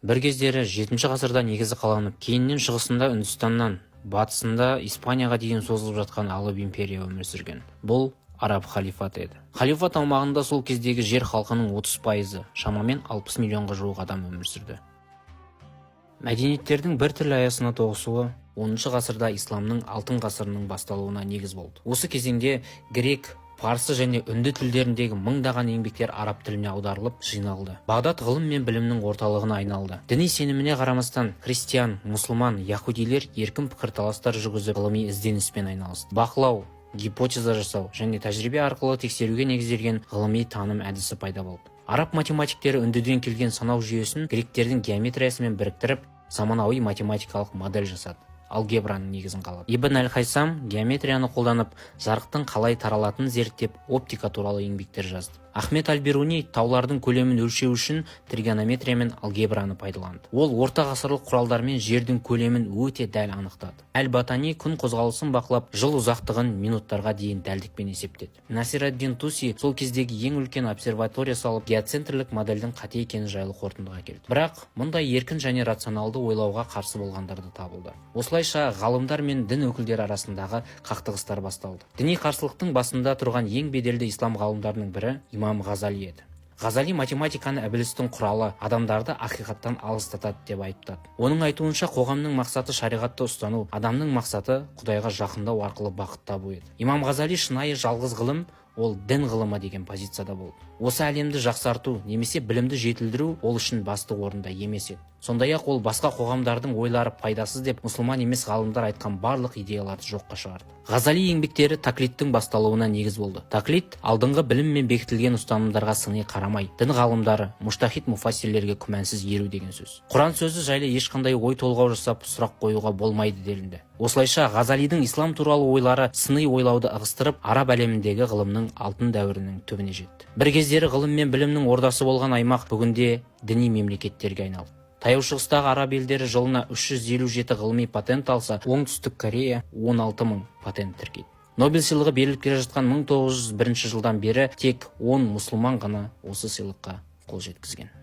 Бір кездері, 7 ғасырда негізі қаланып, кейіннен шығысында Үндістаннан, батысында Испанияға дейін созылып жатқан алып империя өмір сүрген. Бұл Араб халифаты еді. Халифат аумағында сол кездегі жер халқының 30%-ы, шамамен 60 миллионға жуық адам өмір сүрді. Мәдениеттердің бір тіл аясына тоғысуы 10 ғасырда исламның алтын ғасырының басталуына негіз болды. Осы кезеңде грек, парсы және үнді тілдеріндегі мыңдаған еңбектер араб тіліне аударылып, жиналды. Бағдат ғылым мен білімнің орталығына айналды. Діни сеніміне қарамастан, христиан, мұсылман, яхудилер еркін пікірталастар жүргізіп, ғылыми ізденіспен айналысты. Бақылау, гипотеза жасау және тәжірибе арқылы тексеруге негізделген ғылыми таным әдісі пайда болды. Араб математиктері үндіден келген санау жүйесін гректердің геометриясымен біріктіріп, заманауи математикалық модель жасады, алгебраның негізін қалады. Ибн әл Хайсам геометрияны қолданып, жарықтың қалай таралатынын зерттеп, оптика туралы еңбектер жазды. Ахмет әл Бируни таулардың көлемін өлшеу үшін тригонометрия мен алгебраны пайдаланды. Ол орта ғасырлық құралдармен жердің көлемін өте дәл анықтады. Әл Батани күн қозғалысын бақылап, жыл ұзақтығын минуттарға дейін дәлдікпен есептеді. Насир ад-Дин Туси сол кездегі ең үлкен обсерватория салып, геоцентрлік модельдің қате екені жайлы қорытындыға келді. Бірақ мұндай еркін және рационалды ойлауға қарсы болғандар да табылды. Осылайша, ғалымдар мен дін өкілдері арасындағы қақтығыстар басталды. Діни қарсылықтың басында тұрған ең беделді ислам ғалымдарының бірі имам Ғазали еді. Ғазали математиканы ібілістің құралы, адамдарды ақиқаттан алыстатады деп айыптады. Оның айтуынша, қоғамның мақсаты шариғатты ұстану, адамның мақсаты құдайға жақындау арқылы бақыт табу еді. Имам Ғазали шынайы жалғыз ғылым ол дін ғылымы деген позицияда болды. Осы әлемді жақсарту немесе білімді жетілдіру ол үшін басты орында емес еді. Сондай ақ ол басқа қоғамдардың ойлары пайдасыз деп, мұсылман емес ғалымдар айтқан барлық идеяларды жоққа шығарды. Ғазали еңбектері таклидтің басталуына негіз болды. Таклид – алдыңғы білім мен бекітілген ұстанымдарға сыни қарамай, дін ғалымдары, мужтахид, муфассирлерге күмәнсіз еру деген сөз. Құран сөзі жайлы ешқандай ой толғау жасап, сұрақ қоюға болмайды делінді. Осылайша, Ғазалидің ислам туралы ойлары сыни ойлауды ығыстырып, араб әлеміндегі ғылымның алтын дәуірінің түбіне жетті. Бір кездері ғылым мен білімнің ордасы болған аймақ бүгінде діни мемлекеттерге айналды. Таяу Шығыстағы араб елдері жылына 357 ғылыми патент алса, Оңтүстік Корея 16 мың патент тіркейді. Нобель сыйлығы беріліп келе жатқан 1901 жылдан бері тек 10 мұсылман ғана осы сыйлыққа қол жеткізген.